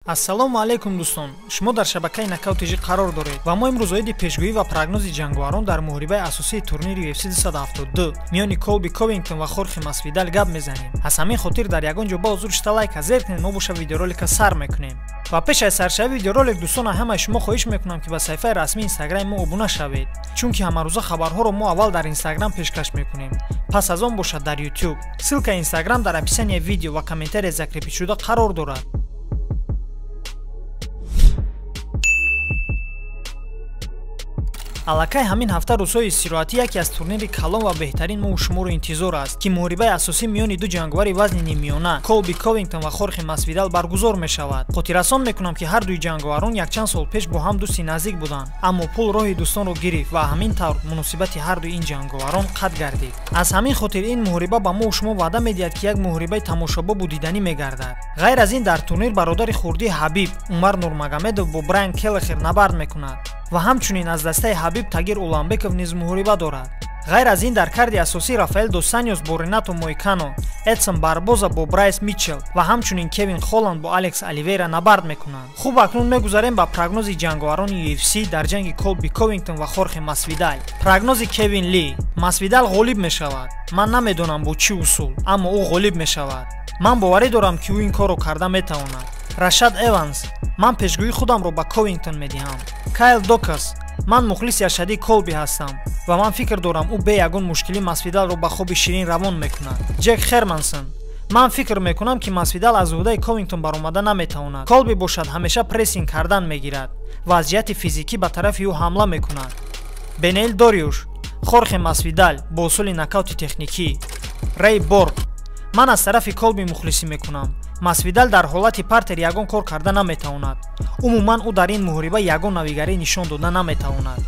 Ассалому алайкум дӯстон, шумо дар шабакаи Нокаут ТЖ қарор доред ва мо имрӯз оиди пешгӯӣ ва прогнози ҷанговарон дар муҳорибаи асосии турнири UFC 272 миёни Колби Ковингтон ва Хорхе Масвидал гап мезанем. Аз ҳамин хотир дар ягон ҷо ба ҳузур шита лайка зер кунед, мо боша видеоролика сар мекунем. Ва пеш аз саршавии видеоролик дӯстон, ҳамаи шумо хоҳиш мекунам, ки ба саҳифаи расмии инстаграми мо обуна шавед, чунки ҳамарӯза хабарҳоро мо аввал дар инстаграм пешкаш мекунем, пас аз он бошад дар YouTube. Ссылкаи инстаграм дар описанияи видео ва комментария закрепить-шуда қарор дорад. Аллакай ҳамин ҳафта рӯзҳои истироҳатӣ яке аз турнири калон ва беҳтарин мо шуморо интизор аст, ки муҳорибаи асосӣ миёни ду ҷанговари вазни ниммиёна Колби Ковингтон ва Хорхе Масвидал баргузор мешавад. Хотиррасон мекунам, ки ҳар дуи ҷанговарон якчанд сол пеш бо ҳам дӯсти наздик буданд, аммо пул роҳи дӯстонро гирифт ва ҳамин тавр муносибати ҳар дуи ин ҷанговарон қатъ гардид. Аз ҳамин хотир ин муҳориба ба мо шумо ваъда медиҳад, ки як муҳорибаи тамошобобу диданӣ мегардад. Ғайр аз ин дар турнир бародари хурдии Ҳабиб Умар Нурмагомедов бо Брайан Келлахер набард мекунад ва ҳамчунин аз дастаи Ҳабиб Тагир Уламбеков низ муҳориба дорад. Ғайр аз ин дар карди асосӣ Рафаэл дос Аньос бо Ренато Мойкано, Эдсон Барбоза бо Брайс Митчелл ва ҳамчунин Кевин Холланд бо Алекс Оливейра набард мекунанд. Хуб, акнун мегузарем ба прогнози ҷанговарони UFC дар ҷанги Колби Ковингтон ва Хорхе Масвидал. Прогнози Кевин Ли: Масвидал ғолиб мешавад. Ман намедонам бо чӣ усул, аммо ӯ ғолиб мешавад. Ман боварӣ дорам, ки ӯ ин корро карда метавонад. Рашад Эванс: ман пешгӯии худамро ба Ковингтон медиҳам. Кайл Докас: ман мухлиси ашадии Колби ҳастам ва ман фикр дорам, ӯ бе ягон мушкилӣ Масвидалро ба хоби ширин равон мекунад. Ҷек Хермансон: ман фикр мекунам, ки Масвидал аз ӯҳдаи Ковингтон баромада наметавонад. Колби бошад ҳамеша прессинг кардан мегирад ва аз ҷиҳати физикӣ ба тарафи ӯ ҳамла мекунад. Бенеил Дориуш: Хорхе Масвидал бо усули нокаути техникӣ. Рей Борг: ман аз тарафи Колби мухлисӣ мекунам. Масвидал дар ҳолати партер ягон кор карда наметавонад. Умуман ӯ дар ин муҳориба ягон навигарӣ нишон дода наметавонад.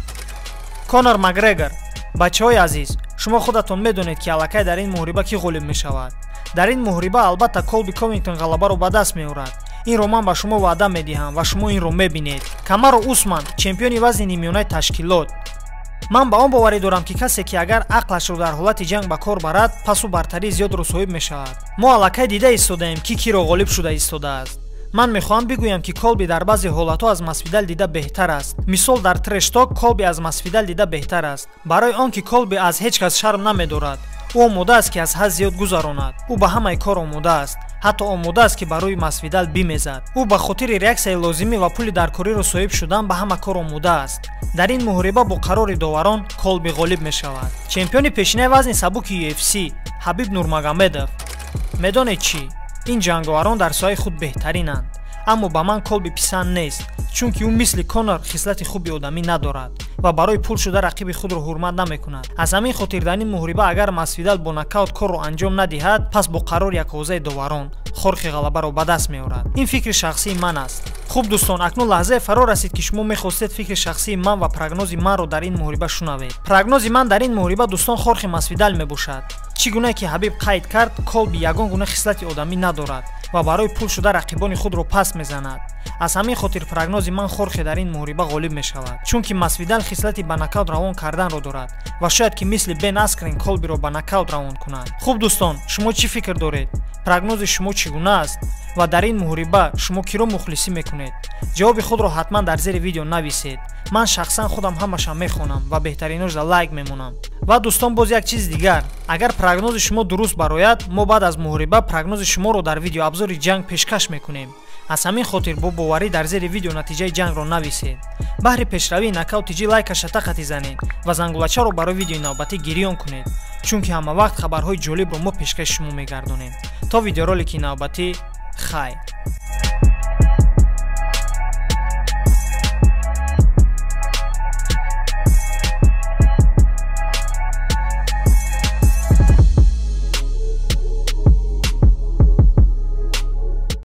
Конор Макгрегор: бачаҳои азиз, шумо худатон медонед, ки аллакай дар ин муҳориба кӣ ғолиб мешавад. Дар ин муҳориба албатта Колби Ковингтон ғалабаро ба даст меорад. Инро ман ба шумо ваъда медиҳам ва шумо инро мебинед. Камаро Усман, чемпиони вазни ниммиёнаи ташкилот: ман ба он боварӣ дорам, ки касе ки агар ақлашро дар ҳолати ҷанг ба кор барад, пас ӯ бартарии зиёдро соҳиб мешавад. Мо аллакай дида истодаем, ки киро ғолиб шуда истодааст. Ман мехоҳам бигӯям, ки Колби дар баъзе ҳолатҳо аз Масвидал дида беҳтар аст. Мисол, дар трешток Колби аз Масвидал дида беҳтар аст, барои он ки Колби аз ҳеҷ кас шарм намедорад. Ӯ омода аст, ки аз ҳад зиёд гузаронад. Ӯ ба ҳамаи кор омода аст, ҳатто омода аст, ки ба рӯи Масвидал бимезад. Ӯ ба хотири реаксияи лозимӣ ва пули даркориро соҳиб шудан ба ҳама кор омода аст. Дар ин муҳориба бо қарори доварон Колби ғолиб мешавад. Чемпиони пешинаи вазни сабуки UFC Ҳабиб Нурмагомедов: медонед чӣ? Ин ҷанговарон дар соҳаи худ беҳтаринанд, аммо ба ман Колби писанд нест, чунки ӯ мисли Конор хислати хуби одамӣ надорад ва барои пул шуда рақиби худро ҳурмат намекунад. Аз ҳамин хотир дар ин муҳориба агар Масвидал бо нокаут корро анҷом надиҳад, пас бо қарори якҳозаи доварон Хорхе ғалабаро ба даст меорад. Ин фикри шахсии ман аст. Хуб дӯстон, акнун лаҳзае фаро расид, ки шумо мехостед фикри шахсии ман ва прогнози манро дар ин муҳориба шунавед. Прогнози ман дар ин муҳориба дӯстон Хорхе Масвидал мебошад. Чӣ гуна ки Ҳабиб қайд кард, Колби ягон гуна хислати одамӣ надорад ва барои пул шуда рақибони худро паст мезанад. Аз ҳамин хотир прогнози ман Хорхе дар ин муҳориба ғолиб мешавад, чунки Масвидал хислати ба нокаут равон карданро дорад ва шояд ки мисли Бен Аскрен Колбиро ба нокаут равон кунад. Хуб дӯстон, шумо чӣ фикр доред? Прогнози шумо чӣ гуна аст? Ва дар ин муҳориба шумо киро мухлисӣ мекунед? Ҷавоби худро ҳатман дар зери видео нависед. Ман шахсан худам ҳамаша мехонам ва беҳтариношда лайк мемонам. Ва дӯстон, боз як чизи дигар: агар прогнози шумо дуруст барояд, мо баъд аз муҳориба прогнози шуморо дар видеоабзори ҷанг пешкаш мекунем. Аз ҳамин хотир бо боварӣ дар зери видео натиҷаи ҷангро нависед. Баҳри пешравии Нокаут ТЖ лайкаша тақати занед ва зангулачаро барои видеои навбатӣ гирён кунед, чунки ҳама вақт хабарҳои ҷолибро мо пешкаши шумо мегардонем. То видеоролики навбатӣ, хайр.